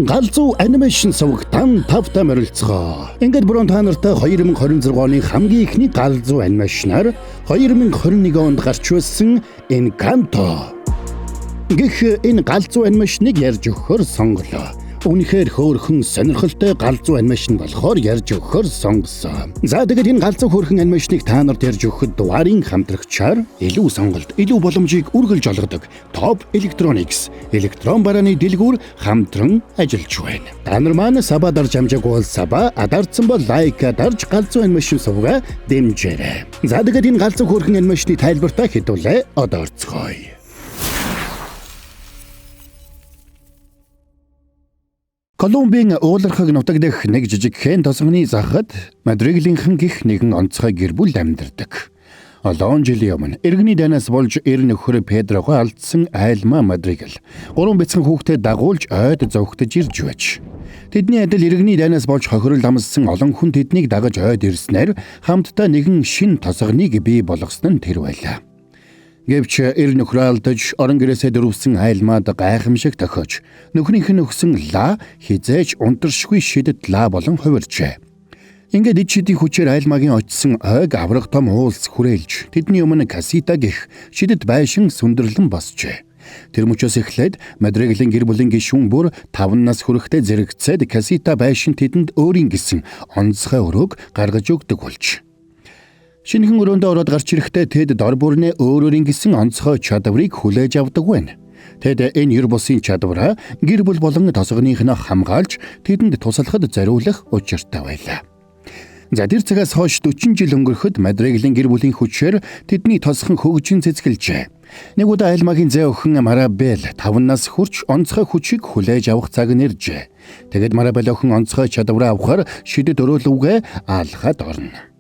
Галзуу animation суваг дан тавтай морилцгоо. Ингээд бүрэн та нартай 2026 оны хамгийн эхний галзуу animation аар 2021 онд гарч байсан Encanto гэх энэ галзуу animation ыг ярьж өгөхөөр сонголоо. Үнэхээр хөөрхөн сонирхолтой галзуу animation болохоор ярьж өгөхөөр сонгосон. За, тэгээд энэ галзуу хөөрхөн animation ыг та нарт ярьж өгөхөд дугаарын хамтрагчаар илүү сонголт, илүү боломжийг үргэлж олгодог Top Electronics электрон барааны дэлгүүр хамтран ажиллаж байна. Та нар маань sub аа дарж амжаагүй бол sub аа дарсан бол like дарж галзуу animation сувгаа дэмжээрэй. За, тэгээд энэ галзуу хөөрхөн animation ы тайлбартаа хэдүүлээ одоо орцгоё. Колумбийн уулархаг нутаг дэх нэг жижигхэн тосгоны захад Мадриглийнхэн гэх нэгэн онцгой гэр бүл амьдардаг. Олон жилийн өмнө иргэний дайнаас болж эр нөхөр Педрого алдсан айлмаа Мадригл гурван бяцхан хүүхдээ дагуулж ойд зовхтож ирж байж. Тэдний адил иргэний дайнаас болж хохирол амссан олон хүн тэднийг дагаж ойд ирснээр хамтдаа нэгэн шин тосгоныг бий болгосон нь тэр байлаа. Гэвч эр нөхрөө алдаж орон гэрээсээ дөрвсөн айлмаад гайхамшиг тохиож нөхрийнх нь өгсөн лаа хэзээ ч унтаршгүй шидэт лаа болон хувирчээ. Ингээд ид шидийн хүчээр айлмаагийн очсон ойг аврах том уулс хүрээлж тэдний өмнө Касита гэх шидэт байшин сүндэрлэн босчээ. Тэр мөчөөс эхлээд Мадриглийн гэр бүлийн гишүүн бүр 5 нас хүрэхдээ зэрэгцээд Касита байшин тэдэнд өөрийн гэсэн онцгой өрөөг гаргаж өгдөг болж. Шинэхэн өрөөндөө ороод гарч ирэхдээ тэд дор бүрнээ өөр өөрийн гэсэн онцгой чадварыг хүлээж авдаг байна. Тэд энэ ер бусын чадвараа гэр бүл болон тосгоныхноо хамгаалж тэдэнд туслахад зориулах учиртай байлаа. За, тэр цагаас хойш 40 жил өнгөрөхөд Мадриглийн гэр бүлийн хүчээр тэдний тосгон хөгжин цэцгэлжээ. Нэг удаа айлмаагийн зээ охин Марабел 5 нас хүрч онцгой хүчийг хүлээж авах цаг нь иржээ. Тэгэд Марабел охин онцгой чадвараа авахар шидэт өрөөлөвгөө алхаад орно.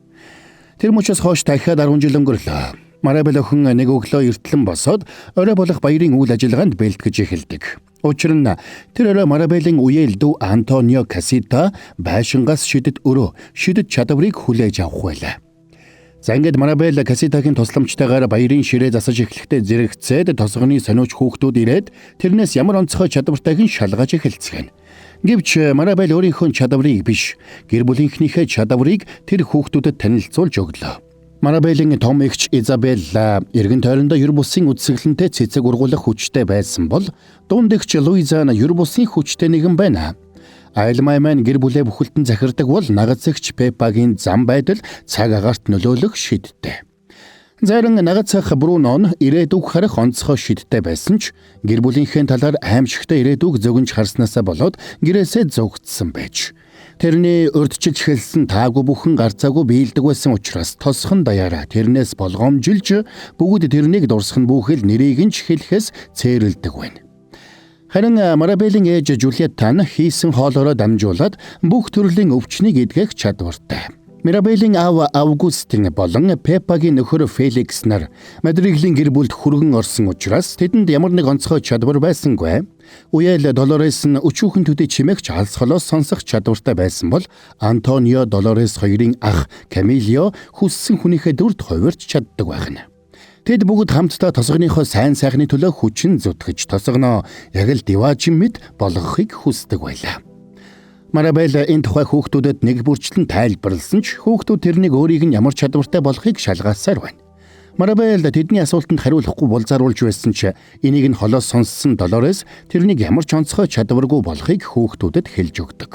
Тэр мөчөөс хойш дахиад 10 жил өнгөрлөө. Марабел охин нэг өглөө эртлэн босоод орой болох баярын үйл ажиллагаанд бэлтгэж эхэлдэг. Учир нь тэр орой Марабелийн үеэл дүү Антонио Касита байшингаас шидэт өрөө, шидэт чадварыг хүлээж авах байлаа. За, ингээд Марабел Каситагийн тусламжтайгаар баярын ширээ засаж эхлэхдээ зэрэгцээд тосгоны сониуч хүүхдүүд ирээд тэрнээс ямар онцгой чадвартайг нь шалгаж эхэлцгээнэ. Гэвч Марабел өөрийнхөө чадварыг биш, гэр бүлийнхнийхээ чадварыг тэр хүүхдүүдэд танилцуулж өглөө. Марабелийн том эгч Изабелла эргэн тойрондоо ер бусын үзэсгэлэнтэй цэцэг ургуулах хүчтэй байсан бол дунд эгч Луиза нь ер бусын хүчтэй нэгэн байна. Айлмай маань гэр бүлээ бүхэлдэн захирдаг бол нагаз эгч Пеппагийн зам байдал цаг агаарт нөлөөлөх шидтэй. Зарим нагацах Бруно нь ирээдүг харах онцгой шидтэй байсан ч гэр бүлийнхээ талаар аимшигтай ирээдүг зөгнж харснаасаа болоод гэрээсээ зугтсан байж. Тэрний урьдчилж хэлсэн таагүй бүхэн гарцаагүй биелдэг байсан учраас тосхон даяараа тэрнээс болгоомжилж бүгд тэрнийг дурсах нь бүхэл нэрийг нь ч хэлэхээс цээрэлдэг байна. Харин Марабелийн ээж Жулиетта нь хийсэн хоолоороо дамжуулаад бүх төрлийн өвчнийг эдгэх чадвартай. Мирабелийн аав Августин болон Пеппагийн нөхөр Феликс нар Мадриглийн гэр бүлд хүргэн орсон учраас тэдэнд ямар нэг онцгой чадвар байсангүй. Үеэл Долорес нь өчүүхэн төдий чимээгч алс холоос сонсох чадвартай байсан бол Антонио Долорес хоёрын ах Камилио хүссэн хүнийхээ дүрд хувирч чаддаг байх нь. Тэд бүгд хамтдаа тосгоныхоо сайн сайхны төлөө хүчин зүтгэж тосгоноо яг л диваажин мэт болгохыг хүсдэг байлаа. Марабел энэ тухай хүүхдүүдэд нэг бүрчлэн тайлбарласан ч хүүхдүүд тэрнийг өөрийг нь ямар чадвартай болохыг шалгаасаар байна. Марабел тэдний асуултанд хариулахгүй булзааруулж байсан ч энийг нь холоос сонссон Долорес тэрнийг ямар ч онцгой чадваргүй болохыг хүүхдүүдэд хэлж өгдөг.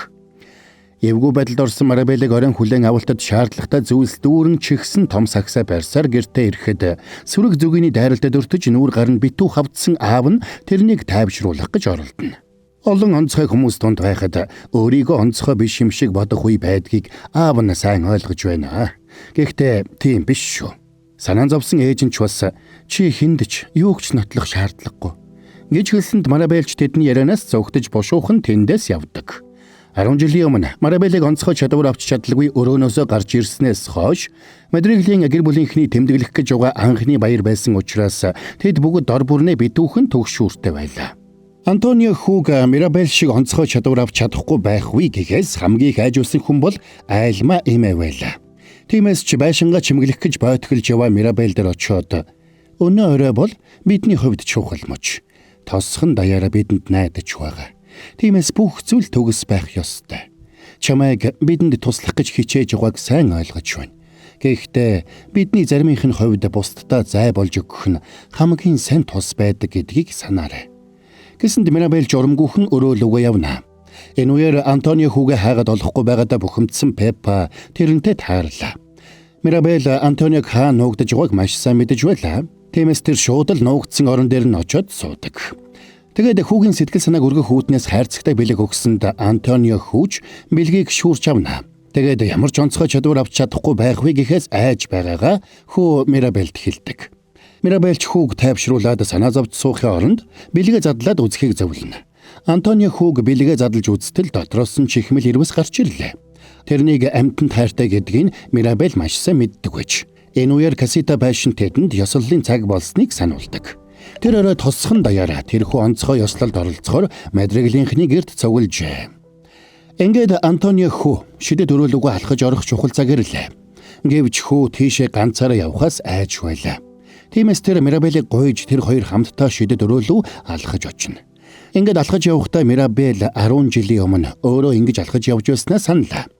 Эвгүй байдалд орсон Марабелыг оройн хүлээн авалтад шаардлагатай зүйлс дүүрэн чихсэн том сагсаа барьсаар гэртээ ирэхэд сөрөг зүгийний дайралтад өртөж нүүр гар нь битүү хавдсан аав нь тэрнийг тайвшруулах гэж оролдоно. Олон онцгой хүмүүс тунд байхад өөрийгөө онцгой биш юм шиг бодох үе байдгийг аав нь сайн ойлгож байна. Гэхдээ тийм биш шүү. Санаан зовсон ээж нь ч бас чи хүнд ч юу ч нотлох шаардлагагүй гэж хэлсэнд Марабелч тэдний ярианаас зугтаж бушуухан тэндээс явдаг. 10 жилийн өмнө Марабелийг онцгой чадвар авч чадалгүй өрөөнөөсөө гарч ирснээс хойш Мадриглийн гэр бүлийнхний тэмдэглэх гэж байгаа анхны баяр байсан учраас тэд бүгд дор бүрнээ битүүхэн төгшүүртэй байлаа. Антонио хүүг Мирабел шиг онцгой чадвар авч чадахгүй байх вэ гэхээс хамгийн их айжуулсан хүн бол айлмаа эмээ байлаа. Тиймээс ч байшингаа чимэглэх гэж бойтголж яваа Мирабел дээр очиод өнөө орой бол бидний хувьд чухал мөч. Тосхон даяараа бидэнд найдаж байгаа. Тиймээс бүх зүйл төгс байх ёстой. Чамайг бидэнд туслах гэж хичээж байгааг сайн ойлгож байна. Гэхдээ бидний заримынх нь хувьд бусдад зай болж өгөх нь хамгийн сайн тус байдаг гэдгийг санаарай. Гэсэнд Мирабель журамгүйхэн өрөөлөөгөө явна. Энэ үеэр Антонио хүүгээ хайгаад олохгүй байгаадаа бухимдсан Пеппа тэрнтэй тайрлаа. Мирабель Антониог хаа нуугдаж байгааг маш сайн мэдэж байлаа. Тиймээс тэр шууд л нуугдсан орон дээр нь очиод суудаг. Тэгээд хүүгийн сэтгэл санааг өргөх үүднээс хайрцагтай бэлэг өгсөнд Антонио хүүж бэлгийг шүүрч авна. Тэгээд ямар ч онцгой чадвар авч чадахгүй байх вэ гэхээс айж байгаагаа хүү Мирабельд хэлдэг. Мирабель ч хүүг тайвшруулад санаа зовж суухын оронд бэлгээ задлаад үзэхийг зөвлөнө. Антонио хүүг бэлгээ задлж үзтэл дотроос нь чихмэл ирвэс гарч ирлээ. Тэрнийг амьтанд хайртай гэдгийг Мирабель маш сайн мэддэг байж. Энэ үеэр Касита байшин тэдэнд ёслолын цаг болсныг сануулдаг. Тэр орой тосхон даяараа тэрхүү онцгой ёслолд оролцохоор Мадриглийнхны гэрт цуглжээ. Ингээд Антонио хүү шидэт өрөөлөгөө алхаж орох чухал цаг ирлээ. Гэвч хүү тийшээ ганцаараа явхаас айж байлаа. Тиймээс тэр Мирабелийг гуйж тэр хоёр хамтдаа шидэт өрөөлөв алхаж очино. Ингээд алхаж явахдаа Мирабель 10 жилийн өмнө өөрөө ингэж алхаж явж байснаа саналаа.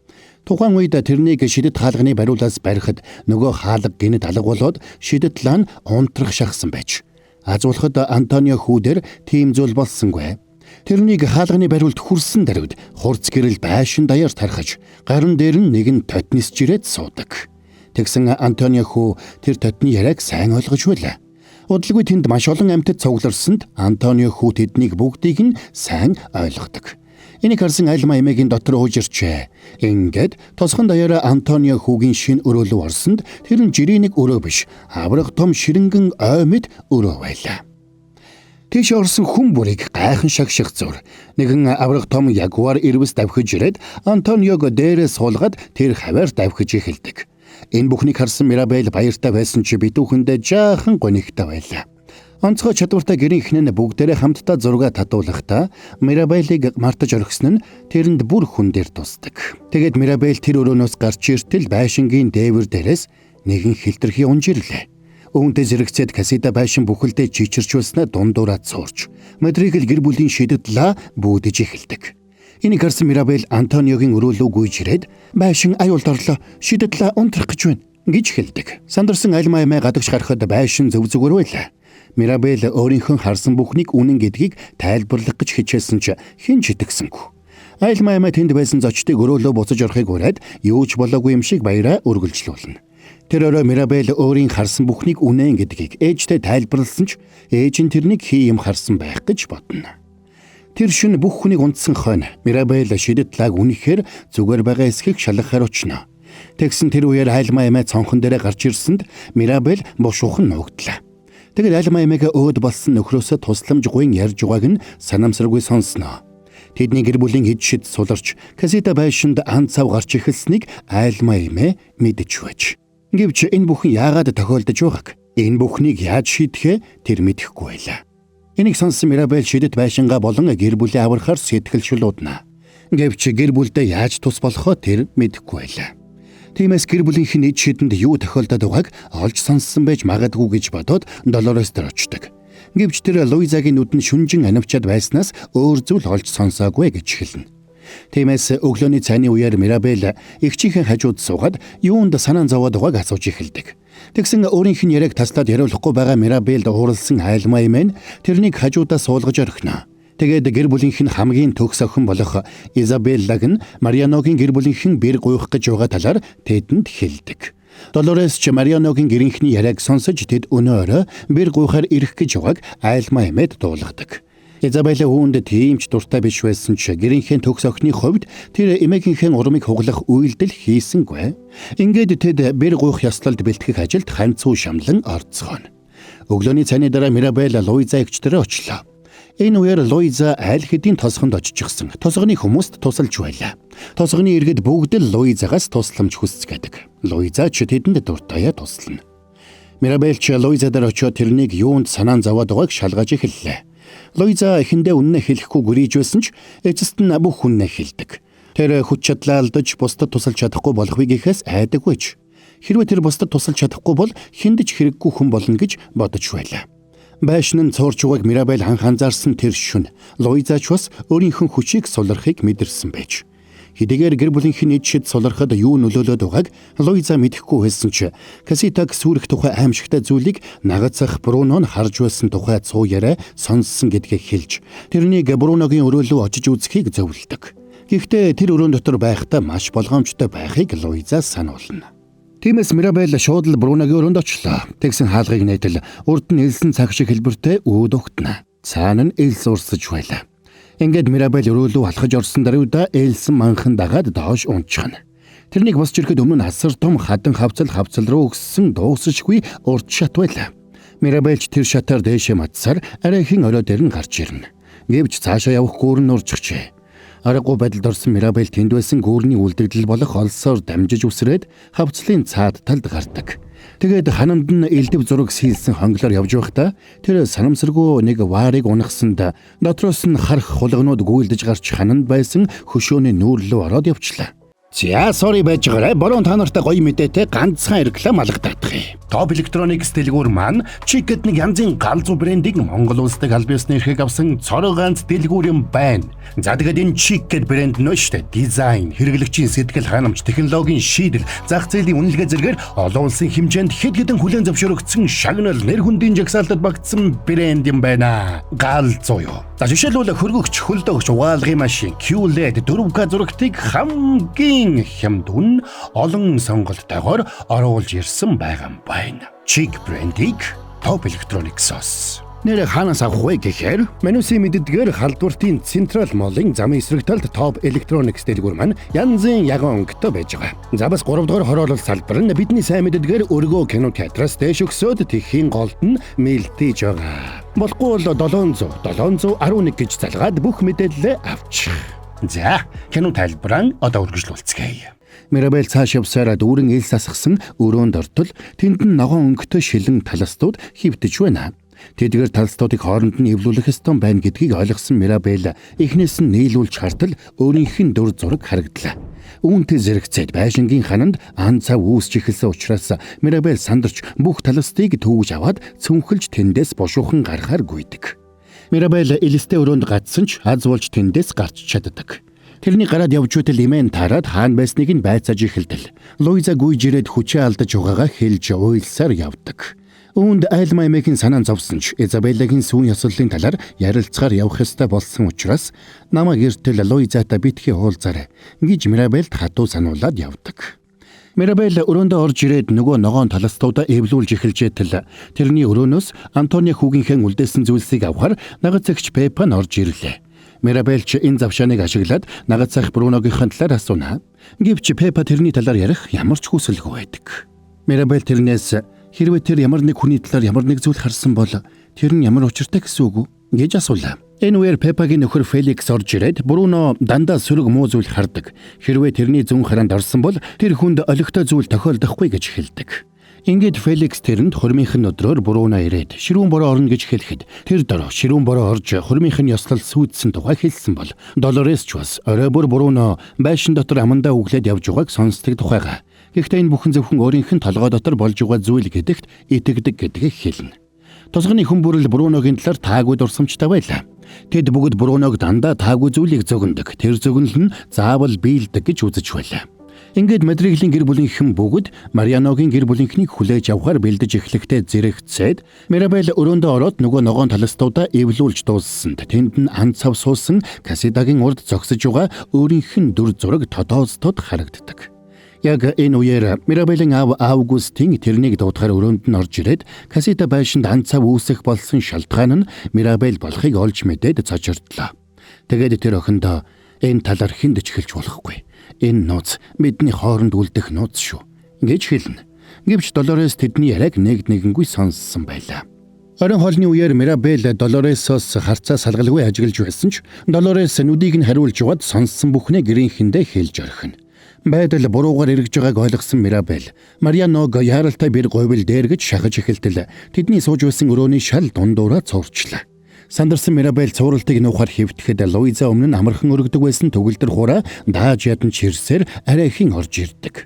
Тухайн үед тэрнийг шидэт хаалганы бариулаас барихад нөгөө хаалга гинэт алга болоод шидэт лаан унтрах шахсан байж. Азуулахад Антонио хүүдэр тийм зүйл болсонгүй. Тэрнийг хаалганы бариулд хүрсэн дэрвд хурц гэрэл байшин даяар тархаж гаран дээр нь нэгэн тотнис жирээд суудаг. Тэгсэн Антонио хүү тэр тотны яриаг сайн ойлгож байлаа. Удалгүй тэнд маш олон амьтад цугларсанд Антонио хүү тэднийг бүгдийг нь сайн ойлгодог. Энийг харсан айлмаа эмээгийн дотор уужирчээ. Ингээд тосгон даяараа Антонио хүүгийн шин өрөөлөв орсонд тэр нь жирийн нэг өрөө биш, авраг том ширэнгэн ой мэт өрөө байлаа. Тийш орсон хүн бүрийг гайхан шагших зур. Нэгэн авраг том ягуар ирвэс давхиж ирээд Антониог дээрээ суулгаад тэр хаваар давхиж эхэлдэг. Энэ бүхнийг харсан Мирабель баяртай байсан чи битүүхэндээ жаахан гонигтай байлаа. Онцгой чадвартай гэрийн эхнэр нь бүгдээрээ хамтдаа зураг татуулахдаа Мирабелийг мартаж орхисон нь тэрэнд бүр хүн дээр тусдаг. Тэгээд Мирабель тэр өрөөнөөс гарч иртэл байшингийн дээвэр дээрээс нэгэн хилтерхий унж ирлээ. Үүнтэй зэрэгцээд Касида байшин бүхэлдээ чичирч байснаа дундуураа цуурч Мадригл гэр бүлийн шидэдлаа бүүдэж эхэлдэг. Энийг харсан Мирабель Антониогийн өрөөлөө гүйж ирээд байшин аюулд орлоо, шидэдлээ унтрах гэж байна гэж хэлдэг. Сандарсан альмаа эмээ гадагш гарахад байшин зөв зүгээр байлаа. Мирабель өөрийнхөө харсан бүхнийг үнэн гэдгийг тайлбарлах гэж хичээсэн ч хэн ч итгэсэнгүй. Айлмаа эмээ тэнд байсан зочдыг өрөөлөө буцаж орохыг уриад юу ч болоогүй юм шиг баяраа үргэлжлүүлнэ. Тэр орой Мирабель өөрийн харсан бүхнийг үнэн гэдгийг ээжтэй тайлбарласан ч ээж нь тэрнийг хий юм харсан байх гэж бодно. Тэр шөнө бүх хүнийг унтсан хойно Мирабель шидэт лаг үнэхээр зүгээр байгаа эсхийг шалгахаар очно. Тэгсэн тэр үеэр айлмаа эмээ цонхон дээрээ гарч ирсэнд Мирабель бушуухан нуугдлаа. Тэгээд айлмаа эмээгээ өөд болсон нөхрөөсөө тусламж гуйн ярьж байгааг нь санамсаргүй сонсноо. Тэдний гэр бүлийн хэд шид суларч Касита байшинд ан цав гарч эхэлснийг айлмаа эмээ мэдэж байж. Гэвч энэ бүхэн яагаад тохиолдож байгааг, энэ бүхнийг яаж шийдэхээ тэр мэдэхгүй байлаа. Энийг сонссон Мирабель шидэт байшингаа болон гэр бүлээ аврахаар сэтгэл шулуудна. Гэвч гэр бүлдээ яаж тус болохоо тэр мэдэхгүй байлаа. Тиймээс гэр бүлийнх нь эд шидэнд юу тохиолдоод байгааг олж сонссон байж магадгүй гэж бодоод Долорес дээр очдог. Гэвч тэр Луизагийн нүд нь шүнжин анивчаад байснаас өөр зүйл олж сонсоогүй гэж хэлнэ. Тиймээс өглөөний цайны үеэр Мирабель эгчийнхээ хажууд суугаад юунд санаа зовоод байгааг асууж эхэлдэг. Тэгсэн өөрийнх нь яриаг таслаад яриулахгүй байгаа Мирабельд ууралсан айлмаа эмээ тэрнийг хажуудаа суулгаж орхино. Тэгээд гэр бүлийнх нь хамгийн төгс охин болох Изабеллаг нь Марианогийн гэр бүлийнхэн бэр гуйх гэж байгаа талаар тэдэнд хэлдэг. Долорес ч Марианогийн гэрийнхний яриаг сонсож тэд өнөө орой бэр гуйхаар ирэх гэж байгааг айлмаа эмээд дуулгадаг. Изабелла үүнд тийм ч дуртай биш байсан ч гэрийнхээ төгс охины хувьд тэр эмээгийнхээ урмыг хуглах үйлдэл хийсэнгүй. Ингээд тэд бэр гуйх ёслолд бэлтгэх ажилд ханцуу шамлан орцгооно. Өглөөний цайны дараа Мирабель Луиза эгч дээрээ очлоо. Энэ үеэр Луиза аль хэдийн тосгонд очихсан. Тосгоны хүмүүст тусалж байлаа. Тосгоны иргэд бүгд л Луизагаас тусламж хүсцгээдэг. Луиза ч тэдэнд дуртаяа туслана. Мирабель ч Луиза дээр очиод тэрнийг юунд санаан зовоод байгааг шалгаж эхэллээ. Луиза эхэндээ үннээ хэлэхгүй гүрийж байсан ч эцэст нь бүх үннээ хэлдэг. Тэр хүч чадлаа алдаж бусдад тусалж чадахгүй болох вэ гэхээс айдаг байж. Хэрвээ тэр бусдад тусалж чадахгүй бол хүнд ч хэрэггүй хүн болно гэж бодож байлаа. Байшин нь цуурч байгааг Мирабель анх анзаарсан тэр шөнө Луиза ч бас өөрийнх нь хүчийг сулрахыг мэдэрсэн байж. Хэдийгээр гэр бүлийнх нь ид шид сулрахад юу нөлөөлөд байгааг Луиза мэдэхгүй байсан ч Каситаг сүрэх тухай аимшигтай зүйлийг нагацах Бруно нь харж байсан тухай цуу яриа сонссон гэдгийг хэлж тэрнийг Бруногийн өрөөлөө очиж үзэхийг зөвлөдөг. Гэхдээ тэр өрөөн дотор байхдаа маш болгоомжтой байхыг Луиза сануулна. Тиймээс Мирабель шууд л Бруногийн өрөөнд очлоо. Тэгсэн хаалгыг нээтэл урд нь элсэн цаг шиг хэлбэртэй үүд угтана. Цаана нь элс урсаж байлаа. Ингээд Мирабель өрөөлөө алхаж орсон даруйда элсэн манхан дагаад доош унчихна. Тэрнийг босч ирэхэд өмнө нь асар том хадан хавцал руу өгссөн дуусшгүй урт шат байлаа. Мирабельч тэр шатаар дээшээ матсаар арайхийн орой дээр нь гарч ирнэ. Гэвч цаашаа явах гүүр нь урчихжээ. Аргагүй байдалд орсон Мирабель тэнд байсан гүүрний үлдэгдэл болох олсоор дамжиж үсрээд хавцлын цаад талд гардаг. Тэгээд ханамд нь элдв зураг сийлсэн хонглоор явж байхдаа тэр санамсаргүй нэг ваарыг унахсанд дотроос нь харах хулганууд гүйлдэж гарч хананд байсан хөшөөний нүүр лүү ороод явчлаа. За sorry байж байгаарай. Борон та нартай гоё мэдээтэй ганцхан реклам алгадаадах юм. Top Electronics дэлгүүр маань Чик гэд нэг янзын галзуу брендийг Монгол улс дахь аль биесны эрхийг авсан цорын ганц дэлгүүр юм байна. За тэгээд энэ Чик гэд брэнд нөө штэ. Дизайн, хэрэглэгчийн сэтгэл ханамж, технологийн шийдэл, зах зээлийн үнэлгээ зэргээр олон улсын хэмжээнд хэд хэдэн хүлээн зөвшөөрөгдсөн шагнал нэр хүндийн жагсаалтад багтсан брэнд юм байна. Галзуу юу. За жишээлбэл хөргөгч, хөлдөөгч, угаалгын машин, QLED 4K зурагтыг хамгийн хямд үн олон сонголттойгоор оруулж ирсэн байгаа юм байна. Чик брендийг Top Electronics-оос. Нэр хаанаас авах вэ гэхээр Манусын мэддгээр халдвартын Централ молын замын эсрэг талд Top Electronics дэлгүүр маань янзын яган өнгөтэй байж байгаа. За бас 3 дугаар хороолол салбар нь бидний сайн мэддгээр өргөө кино театраас дээш өгсөөд тэхийн голд нь мэлтэж байгаа. Болохгүй бол 700 711 гэж залгаад бүх мэдээлэлээ авчих. За, кино тайлбараа одоо үргэлжлүүлцгээе. Мирабель цааш явсараа дүүрэн элс асгасан өрөөнд ортол тэнд нь ногоон өнгөтэй шилэн талстууд хөвтөж байна. Тэдгээр талстуудыг хооронд нь эвлүүлэх ёстой байна гэдгийг ойлгосон Мирабель эхнээс нь нийлүүлж хартал өөрийнх нь дүр зураг харагдлаа. Үүнтэй зэрэгцээд байшингийн хананд ан цав үүсч эхэлсэн учраас Мирабель сандарч бүх талстыг түүж аваад цүнхэлж тэндээс бушуухан гарахаар гүйдэг. Мирабель элстэй өрөөнд гацсан ч аз болж тэндээс гарч чаддаг. Тэрний гараад явж байтал эмээн таарад хаана байсныг нь байцааж эхэлдэл. Луиза гүйж ирээд хүчээ алдаж байгаагаа хэлж уйлсаар явдаг. Үүнд айлма эмээгийн санаа зовсон ч Изабеллагийн сүүн ёслолын талаар ярилцгаар явах ёстой болсон учраас намайг эртэл Луизатай битгий уулзаарай гэж Мирабельд хатуу сануулад явдаг. Мирабель өрөөндөө орж ирээд нөгөө ногоон талстуудаа эвлүүлж эхэлж байтал тэрний өрөөнөөс Антони хүүгийнхээ үлдээсэн зүйлсийг авахар нагацагч Пеппа нь орж ирлээ. Мирабель ч энэ завшааныг ашиглаад нагацах Бруногийнхын талаар асууна. Гэвч Пеппа тэрний талаар ярих ямар ч хүсэлгүй байдаг. Мирабель тэрнээс хэрвээ тэр ямар нэг хүний талаар ямар нэг зүйл харсан бол тэр нь ямар учиртай гэсэн үг үү гэж асуулаа. Энэ үеэр Пеппагийн нөхөр Феликс орж ирээд Бруно дандаа сөрөг муу зүйл хардаг. Хэрвээ тэрний зүүн хараанд орсон бол тэр хүнд олигтой зүйл тохиолдохгүй гэж хэлдэг. Ингээд Феликс тэрэнд хормынх нь өдрөөр Бруно ирээд ширүүн бороо орно гэж хэлэхэд тэр дороо ширүүн бороо орж хормынх нь ёслол сүйдсэн тухай хэлсэн бол Долорес ч бас орой бүр Бруно байшин дотор амандаа өглөөд явж байгааг сонсдог тухайга. Гэхдээ энэ бүхэн зөвхөн өөрийнх нь толгой дотор болж байгаа зүйл гэдэгт итгэдэг гэдгийг хэлнэ. Тусганы хүн бүрэл Бруногийн талаар таагүй дурсамжтай байлаа. Тэд бүгд Бруног дандаа таагүй зүйлийг зөгнөдөг. Тэр зөгнөл нь заавал биелдэг гэж үзэж байлаа. Ингээд Мадриглийн гэр бүлийнхэн бүгд Марианогийн гэр бүлийнхнийг хүлээж авахар бэлдэж эхлэхдээ зэрэгцээд Мирабель өрөөндөө ороод нөгөө ногоон талстуудаа эвлүүлж дууссанд тэнд нь ан цав суусан Касидагийн урд зогсож байгаа өөрийнх нь дүр зураг тодоозтод харагддаг. Яг энэ үеэр Мирабелийн аав Августин тэрнийг дуудахаар өрөөнд нь орж ирээд Касида байшинд ан цав үүсэх болсон шалтгаан нь Мирабель болохыг олж мэдээд цочирдлоо. Тэгээд тэр охиндоо энэ талаар хүнд ч хэлж болохгүй. Энэ нууц бидний хооронд үлдэх нууц шүү гэж хэлнэ. Гэвч Долорес тэдний яриаг нэг нэгэнгүй сонссон байлаа. Оройн хоолны үеэр Мирабель Долоресоос харцаа салгалгүй ажиглаж байсан ч Долорес нүдийг нь хариулж яваад сонссон бүхнээ гэрийнхэндээ хэлж орхино. Байдал буруугаар эргэж байгааг ойлгосон Мирабель Марианог яаралтай бэр говьл дээр гэж шахаж эхэлтэл тэдний сууж байсан өрөөний шал дундуураа цуурчлаа. Сандарсан Мирабель цууралтыг нуухаар хэвтэхэд Луиза өмнө нь амархан өргөдөг байсан төгөлдөр хуурай дааж ядан чирсээр арайхийн орж ирдэг.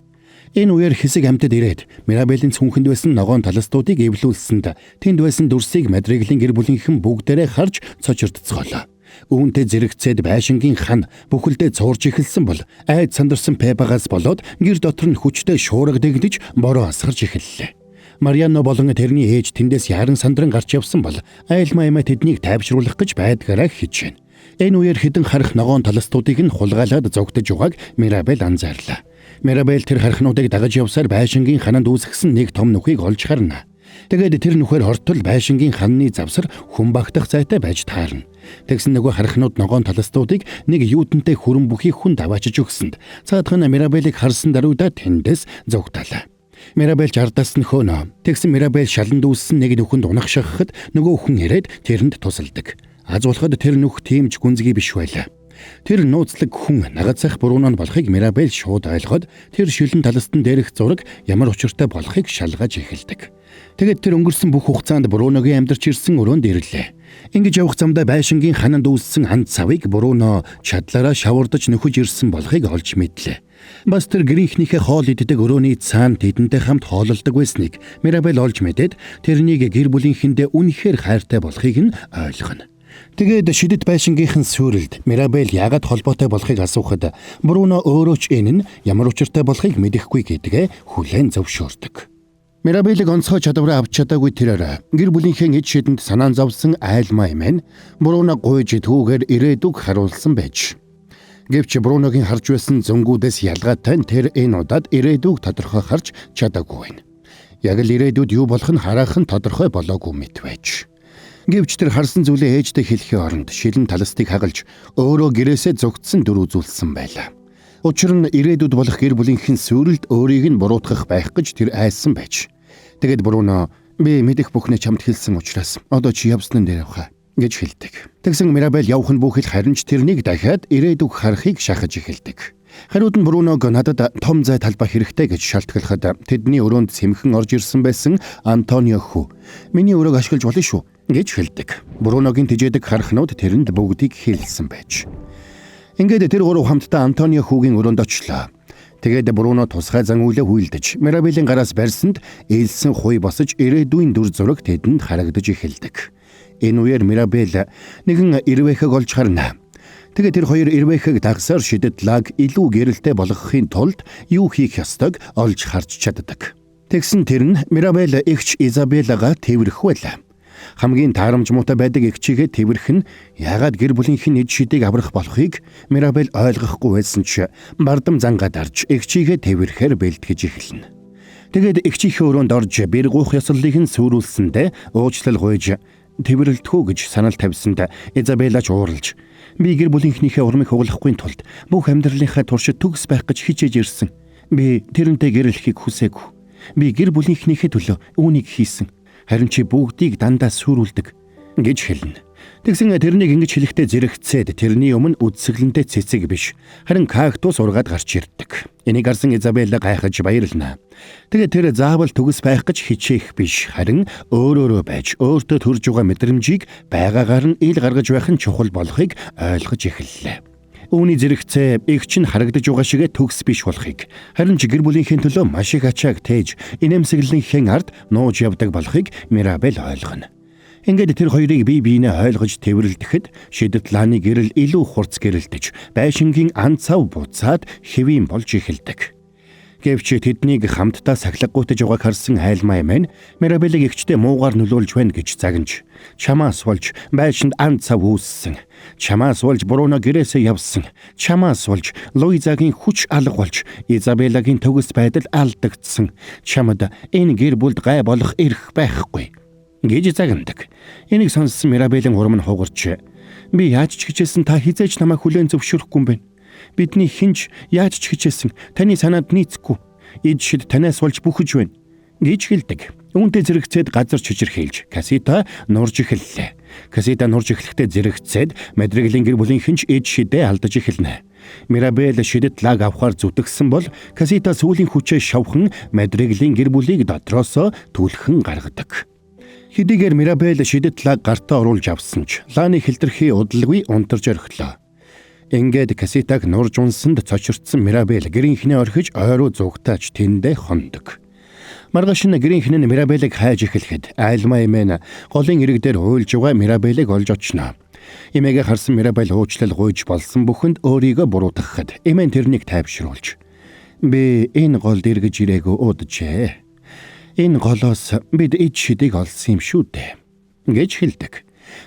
Энэ үеэр хэсэг амьтад ирээд Мирабелийн цүнхэнд байсан ногоон талстуудыг эвлүүлсэнд тэнд байсан дүрсийг Мадригалийн гэр бүлийнхэн бүгдээрээ харж цочирдцоолоо. Үүнтэй зэрэгцээд байшингийн хан бүхэлдээ цуурж эхэлсэн бол айд сандарсан Пепагаас болоод гэр дотор нь хүчтэй шуурга дэгдэж бороо асгарч эхэллээ. Мариано болон тэрний ээж тэндээс яран сандран гарч явсан бол айлмаа ямаа тэднийг тайвшруулах гэж байдгаараа хичээнэ. Энэ үеэр хэдэн харах ногоон талстуудыг нь хулгайлаад зогтож байгааг Мирабель анзаарлаа. Мирабель тэр хархнуудыг дагаж явсаар байшингийн хананд үүсгэсэн нэг том нүхийг олж харна. Тэгээд тэр нүхээр хортол байшингийн ханны завсар хүн багтах зайтай байж таарна. Тэгсэн нөгөө хархнууд ногоон талстуудыг нэг юутантай хүрэн бүхий хүн даваачиж өгсөнд цаадах нь Мирабелийг харсан даруйда тэндээс зугтаалаа. Мирабель ардаас нь хөөнө. Тэгсэн Мирабель шаланд үүссэн нэг нүхэнд унах шахахад нөгөө хүн ирээд тэрэнд тусалдаг. Аз болоход тэр нүх тийм ч гүнзгий биш байлаа. Тэр нууцлаг хүн нагацах Брунон болохыг Мирабель шууд ойлгоод тэр шилэн талстан дээрх зураг ямар учиртай болохыг шалгаж эхэлдэг. Тэгээд тэр өнгөрсөн бүх хугацаанд Бруногийн амьдарч ирсэн өрөөнд ирлээ. Ингэж явах замдаа байшингийн хананд үүссэн анд цавыг Бруно чадлаараа шавардаж нөхөж ирсэн болохыг олж мэдлээ. Бас тэр гэрийнхнийхээ хоол иддэг өрөөний цаана тэдэнтэй хамт хоололдог байсныг Мирабель олж мэдээд тэрнийг гэр бүлийнхэндээ үнэхээр хайртай болохыг нь ойлгоно. Тэгээд шидэт байшингийнхэн сүрэлд Мирабель яагаад холбоотой болохыг асуухад Бруно өөрөө ч энэ нь ямар учиртай болохыг мэдэхгүй гэдгээ хүлээн зөвшөөрдөг. Мирабелийг онцгой чадвараа авч чадаагүй тэрээр гэр бүлийнхээ эд шидэнд санаан зовсон айлмаа юм. Бруно гуйж түүгээр ирээдүг харуулсан байж. Гэвч Бруногийн харж байсан зөнгүүдээс ялгаатай нь тэр энэ удаад ирээдүг тодорхой харж чадаагүй байна. Яг л ирээдүйд юу болох нь хараахан тодорхой болоогүй мэт байж. Гэвч тэр харсан зүйлээ ээжтэй хэлэхийн оронд шилэн талстыг хагалж өөрөө гэрээсээ зугтсан дүр үзүүлсэн байлаа. Учир нь ирээдүйд болох гэр бүлийнхэн сүрэлд өөрийг нь буруутгах байх гэж тэр айсан байж. Тэгээд Бруно би мэдэх бүхнээ чамд хэлсэн учраас одоо чи явсан дээр явхаа гэж хэлдэг. Тэгсэн Мирабель явах нь бүхэл харин ч тэрнийг дахиад ирээдүг харахыг шахаж эхэлдэг. Хариуд нь Бруног надад том зай талбай хэрэгтэй гэж шалтгалахад тэдний өрөөнд сэмхэн орж ирсэн байсан Антонио хүү миний өрөөг ашиглаж болно шүү гэж хэлдэг. Бруногийн тижээдэг харахнууд тэрэнд бүгдийг хэлсэн байж. Ингээд тэр гурав хамтдаа Антонио хүүгийн өрөөнд очлоо. Тэгээд Бруно тусгай зан үйлээ хүйлдэж Мирабелийн гараас барьсанд ээлсэн хуй босож ирээдүйн дүр зураг тэдэнд харагдаж эхэлдэг. Энэ үеэр Мирабель нэгэн ирвэхэг олж харна. Тэгээд тэр хоёр ирвэхэг дагсаар шидэт лаг илүү гэрэлтэй болгохын тулд юу хийх ёстойг олж харж чаддаг. Тэгсэн тэр нь Мирабель эгч Изабеллага тэврэх байлаа. Хамгийн таарамж муутай байдаг эгчийгээ тэврэх нь яагаад гэр бүлийнх нь эд шидийг аврах болохыг Мирабель ойлгохгүй байсан ч бардам зангаа дарж эгчийгээ тэврэхээр бэлтгэж эхэлнэ. Тэгээд эгчийнхээ өрөөнд орж бэргуух ёслолыг нь сүрүүлсэндээ уучлал гуйж тэврэлтгүү гэж санал тавьсанд Изабелла ч ууралж би гэр бүлийнхнийхээ урмыг хугалахгүй тулд бүх амьдралынхаа туршид төгс байх гэж хичээж ирсэн. Би тэрнтэй гэрлэхийг хүсээгүй. Би гэр бүлийнхнийхээ төлөө үүнийг хийсэн. Харин чи бүгдийг дандаа сүрүүлдэг гэж хэлнэ. Тэгсэн тэрнийг ингэж хэлэхдээ зэрэгцээд тэрний өмнө үдсгэлэнтэй цэцэг биш харин кактус ургаад гарч ирдэг. Энийг харсан Изабелла гайхаж баярлна. Тэгээд тэр заавал төгс байх гэж хичээх биш харин өөрөөрөө байж өөртөө төрж байгаа мэдрэмжийг байгаагаар нь ил гаргаж байх нь чухал болохыг ойлгож эхэллээ. Үүний зэрэгцээ эгч нь харагдаж байгаа шигэ төгс биш болохыг харин ч гэр бүлийнхээ төлөө маш их ачааг тээж инээмсэглэлийнхээ ард нууж явдаг болохыг Мирабель ойлгоно. Ингээд тэр хоёрыг бие биенээ ойлгож тэврэлдэхэд шидэт лааны гэрэл илүү хурц гэрэлтэж байшингийн ан цав буцаад хэвийн болж эхэлдэг. Гэвч тэднийг хамтдаа сахилгагуйтаж байгааг харсан айлмаа юм Мирабелийг эгчтэй муугаар нөлөөлж байна гэж загнаж чамаас болж байшинд ан цав үүссэн. Чамаас болж Бруно гэрээсээ явсан. Чамаас болж Луизагийн хүч алга болж Изабеллагийн төгс байдал алдагдсан. Чамд энэ гэр бүлд гай болох эрх байхгүй гэж загнадаг. Энийг сонссон Мирабелийн урам нь хугарч би яаж ч хичээсэн та хизээж намайг хүлээн зөвшөөрөхгүй юм бэ? Бидний хинч яаж ч хичээсэн таны санаанд нийцэхгүй. Эд шид танаас болж бүхэж байна гэж хэлдэг. Үүнтэй зэрэгцээд газар чичирхийлж Касита нурж эхэллээ. Касита нурж эхлэхдээ зэрэгцээд Мадригалийн гэр бүлийн хинч эд шидээ алдаж эхэлнэ. Мирабель шидэт лаг авахар зүтгсэн бол Касита сүүлийн хүчээ шавхан Мадригалийн гэр бүлийг дотроосоо түлхэн гаргадаг. Хэдийгээр Мирабель шидэт лаг гартаа оруулж авсан ч лааны хилтерхий удалгүй унтарч орхилоо. Ингээд Каситаг нурж унсанд цочирдсан Мирабель гэрийнхнээ орхиж ой руу зугтааж тэндээ хондог. Маргааш нь гэрийнхэн нь Мирабелийг хайж эхлэхэд айлмаа эмээ нь голын эрэг дээр уйлж байгаа Мирабелийг олж очно. Эмээгээ харсан Мирабель уучлал гуйж болсон бүхэнд өөрийгөө буруутгахад эмээ нь тэрнийг тайвшруулж "Би энэ голд эргэж ирээгүй уджээ. Энэ голоос бид ид шидийг олсон юм шүү дээ" гэж хэлдэг.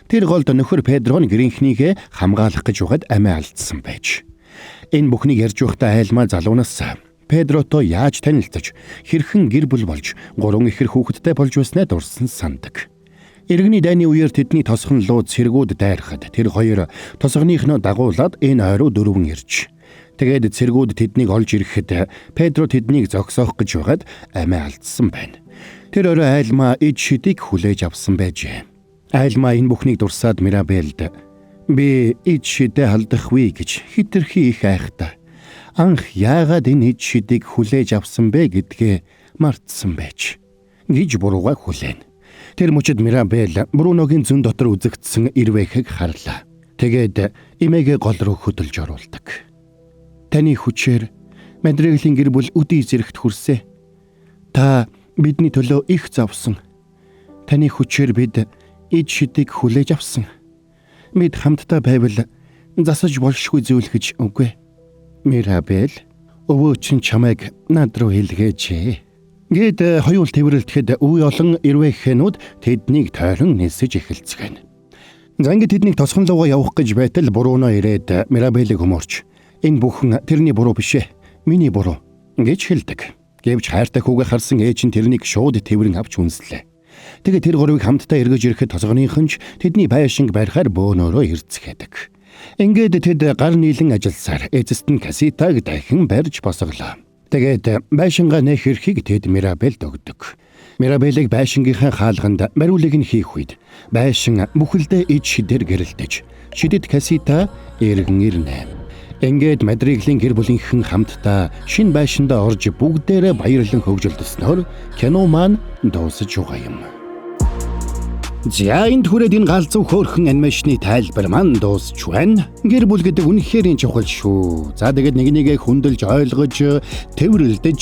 Тэр голд нөхөр Педро нь гэрийнхнийхээ хамгаалах гэж байхад амиа алдсан байж. Энэ бүхнийг ярьж байхдаа айлмаа залуунаас Педрото яаж танилцаж, хэрхэн гэр бүл болж, 3 ихэр хүүхэдтэй болж байснаа дурсан сандаг. Иргэний дайны үеэр тэдний тосгон луу цэргүүд дайрахад тэр хоёр тосгоныхноо дагуулад энэ ой руу дөрвөн ирж. Тэгээд цэргүүд тэднийг олж ирэхэд Педро тэднийг зогсоох гэж байгаад амиа алдсан байна. Тэр орой айлмаа ид шидийг хүлээж авсан байжээ. Айлмаа энэ бүхнийг дурсаад Мирабельд "Би ид шидээ алдах вэ" гэж хитрхи их айхтаа. Анх яагаад энэ ид шидийг хүлээж авсан бэ гэдгээ мартсан байж гэж бурууга хүлээн. Тэр мөчид Мирабель Бруногийн зүүн дотор үзэгдсэн ирвэхэг харлаа. Тэгээд эмээгээ гол руу хөдөлж оруулдаг. "Таны хүчээр Мадриглийн гэр бүл өдий зэрэгт хүрсэ. Та бидний төлөө их зовсон. Таны хүчээр бид ид шидийг хүлээж авсан. Бид хамтдаа байвал засаж болшгүй зүйл гэж үгүй. Мирабель, өвөө чинь чамайг над руу илгээжээ" Гээд хоёул тэврэлтэхэд үе олон ирвэхэнүүд тэднийг тойрон нисэж эхэлцгэнэ. За ингээд тэднийг тосгон луугаа явах гэж байтал Бруно ирээд Мирабелийг өмөрч "Энэ бүхэн тэрний буруу биш ээ. Миний буруу" гэж хэлдэг. Гэвч хайртай хүүгээ харсан ээж нь тэрнийг шууд тэврэн авч үнслээ. Тэгээд тэр гурвыг хамтдаа эргэж ирэхэд тосгоныхон ч тэдний байшинг барихаар бөөнөрөө ирцгээдэг. Ингээд тэд гар нийлэн ажилласаар эцэст нь Каситаг дахин барьж босголоо. Тэгээд байшингаа нээх эрхийг тэд Мирабельд өгдөг. Мирабелийг байшингийнхаа хаалганд бариулыг нь хийх үед байшин бүхэлдээ ид шидээр гэрэлтэж шидэд Касита эргэн ирнэ. Ингээд Мадриглийн гэр бүлийнхэн хамтдаа шинэ байшиндаа орж бүгдээрээ баярлан хөгжилдөснөөр кино маань дуусаж байгаа юм. За энд хүрээд энэ галзуу хөөрхөн анимашны тайлбар маань дуусч байна. Гэр бүл гэдэг үнэхээр чухал шүү. За тэгээд нэг нэгээ хүндэлж ойлгож, тэврэлдэж,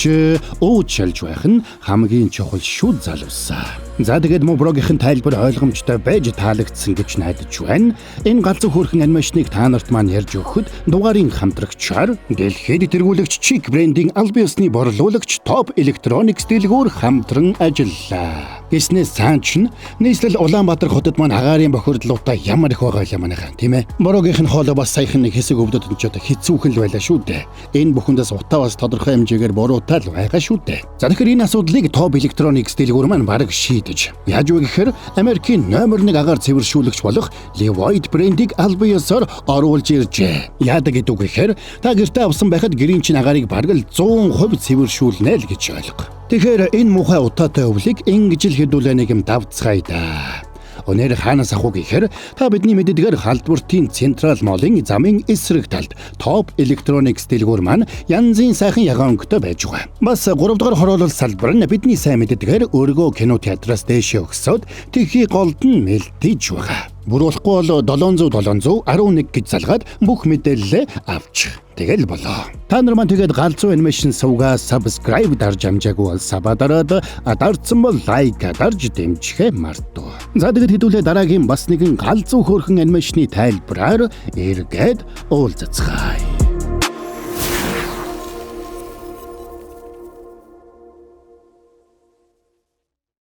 уучлж байх нь хамгийн чухал шүү залуусаа. За тэгээд Моброгийнхэн тайлбар ойлгомжтой байж таалагдсан гэж найдаж байна. Энэ галзуу хөөрхөн анимашныг та нарт маань ярьж өгөхөд дугаарын хамтрагчаар дэлхийд тэргүүлэгч Чик брендийн албан ёсны борлуулагч Top Electronics дэлгүүр хамтран ажиллаа. Гэснээс цаан ч нийслэл Улаанбаатар хотод маань агаарын бохирдлуудаа ямар их байгаа вэ манайхаа, тийм ээ. Борогийнх нь хоолой бас саяхан нэг хэсэг өвдөд энэ ч одоо хэцүүхэн л байлаа шүү дээ. Энэ бүхэндээс утаа бас тодорхой хэмжээгээр буруутай л байгаа шүү дээ. За тэгэхээр энэ асуудлыг Top Electronics дэлгүүр маань бараг шийдэж. Яаж вэ гэхээр Америкийн номер 1 агаар цэвэршүүлэгч болох Levoit брендийг албан ёсоор оруулж иржээ. Яадаг гэдэг үг гэхээр та гэртээ авсан байхад гэрийн чинь агаарыг бараг л 100% цэвэршүүлнэ л гэж ойлго. Тэгэхээр энэ муухай утаатай өвлийг ингэж л хэдүүлээ нэг юм давцгаая да. Өнөр хаанаас авах вэ гэхээр та бидний мэддгээр халдвартын Централ Молын замын эсрэг талд Top Electronics дэлгүүр маань янзын сайхан ягаан өнгөтэй байж байгаа. Бас 3 дугаар хороолол салбар нь бидний сайн мэддгээр өргөө кино театраас дээшээ өгсөд тхий голд нь мэлтэж байгаа. Бүр болохгүй бол 700 711 гэж залгаад бүх мэдээлэлээ авчих. Тэгэл болоо. Та нар маань тэгээд галзуу анимашн сувгаа subscribe дарж амжаагүй бол sub аа дараад, дарцсан бол like дарж дэмжихээ мартав. За тэгээд хэдүүлээ дараагийн бас нэгэн галзуу хөөрхөн анимашны тайлбараар эргээд уулзацгаая.